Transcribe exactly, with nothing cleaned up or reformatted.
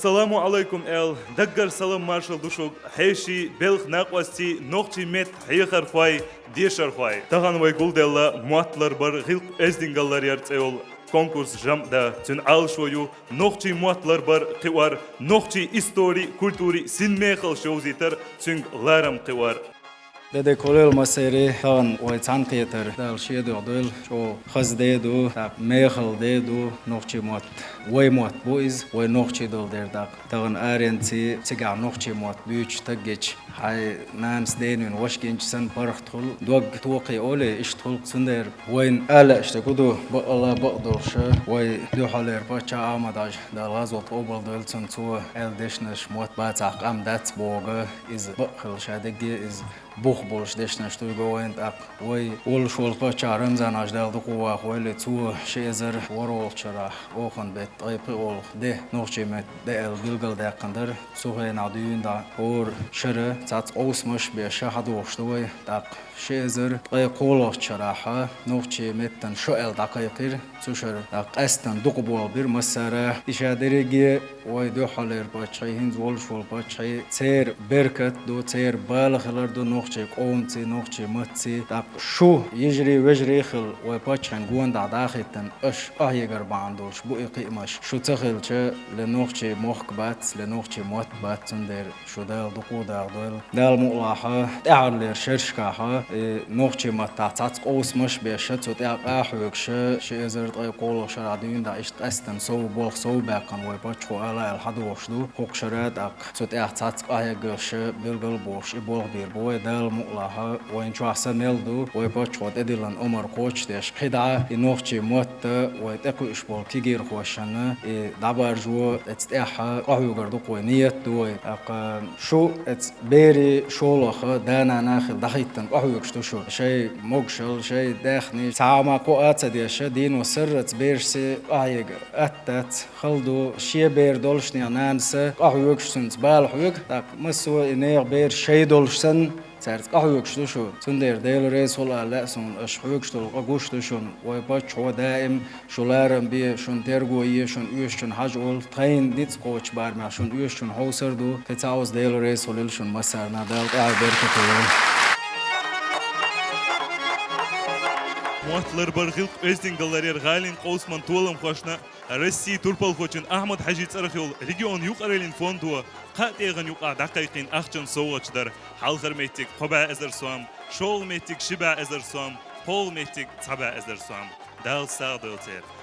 Саламу Ӏалайкум аьлла, даггара салам-маршал ду шуга, хьеший, белхан накъостий, нохчий меттан хьехархой, дешархой. Тахан вай гулделла «Мотт ларбар гӀиллакх-оьздангалларъяр» цӀе йолу конкурс жамӀ дан. Цуьнан Ӏалашо ю нохчийн мотт ларбар, кхиор, нохчийн истори, культури синмехаллаш йовзийтар, цуьнга ларам кхиор. Де-де колел массеран, тахана вай цхьаьнакхетар Дала шен дуьхьа дойла, чӀогӀа хаза де ду, тӀаккха мехала де ду, нохчийн мотт. Вай мотт бу иза, вай нохчий долу дер даккха. Тахана аренций, цигахь нохчийн мотт буьйцуш стаг гича, хьайн нанас денвина ваша гинчу санна паргӀат хуьлу, дог токхий олий, иштта хуьлу, цундела вайна ала лаьаш дерг хӀун ду, бакъалла бакъ долуш, вай дуьххьарлера паччахь Ахьмад-Хьаьжа, Дала гӀазот къобалдойла цуьнан, цо аьлла дешнаш, мотт бацахь къам дац боху, иза бакъ хилла ша дегге, иза бух болуш дешнаш дуй го вайна тӀаккха. Вай волуш волу паччахь Рамзан-Хьаьжа, Дала дукха вахойла, цо ши эзар ворхӀалгӀачу шарахь, оханан беттан ткъе пхоьалгӀа де, нохчийн меттан де аьлла билгалдаьккхина дара. Цу хенахь дуьйна дӀа хӀора шара цхьацца къовсамаш а беш хьадогӀуш ду вай, тӀаккха ши эзар ткъе кхоалгӀачу шарахь нохчийн меттан шо аьлла дӀакхайкхира. Цу шарахь къаьсттина дукха болх бира массара. И ша дерриге вай дуьххьарлера паччахьий, хӀинца волуш волу паччахьий, церан беркат ду, церан бала хилар ду нохчийн къомаций, нохчийн маттаций. ТӀаккха шу, йижарий, вежарий а хилла, вай паччахьан гонаха дӀа а хӀиттина, аша къахьегар бахьана долуш бу и кхиамаш. Шу ца хилча, ле нохчийн мохк бац, ле нохчийн мотт бац, цундела шу Дала дукха дахадойла. Дала мукъалахь, тӀаьххьарлера шерашкахь, и нохчийн маттахь цхьацца къовсамаш а беш, цу тӀехь къа а хьоьгуш, ши эзар ткъе кхоалгӀачу шарахь дуьйна дӀа иштта къаьсттина сов, болх сов баьккхина вай паччахьо ала аьлла хьадогӀуш ду. ХӀокху шарахь тӀаккха цу тӀехь цхьацца къахьегнарш билгал а бохуш, и болх бийр бу вай. Дала мукъалахь, вайна чохь са мел ду, вай паччахьо тӀедиллина омра кхочушдеш, кхидӀа и нохчийн мотт вай тӀекхуьуш болу кегийрхошна и дӀабаржо, оцу тӀехь къахьоьгур ду-кх вай, ниет ду вай. ТӀаккха шу оцу берийн шолгӀа да-нана хилла дӀахӀиттина къахьоьгуш ду шу. Шайн могушалла, шайн даьхни, цхьа а ма кхоа а ца деш, дийно сарралц берашца къахьега атта дац, хала ду. Шен бер доллушехь нанас къахьоьгуш, цуьнца бала хьоьгу, тӀаккха массо а и нехан бераш шайн долуш санна, цаьрца къахьоьгуш ду шу. Цундела Дела реза хуьлда аьлла лаьа суна, аша хьоьгуш долу къа гуш ду шуна. Вай паччахьо даим шу ларам бе, шуна терго е, шуна оьшучунна хьажа олу. Тхайна ницкъ кхочучу барамехь шуна оьшучунна хьовсур ду. Кхин цкъа а Дела реза хуьлийла шуна массарна, Дала тӀаьхье беркате йойла. Мотт ларбар гӀиллакх-оьздангалларъяр гӀалин къовсаман толамхошна, Россин турпалхочун Ахьмад-Хьаьжин цӀарах йолу регионан юкъараллин фондо кхаа тӀегӀан юкъахь дӀакхайкхийна ахчанан совгӀаташ дара. Хьалхара меттиг кхо бӀе эзар сом, шолгӀа меттиг ши бӀе эзар сом, кхоалгӀа меттиг цхьа бӀе эзар сом. Дала сагӀа дойла церан.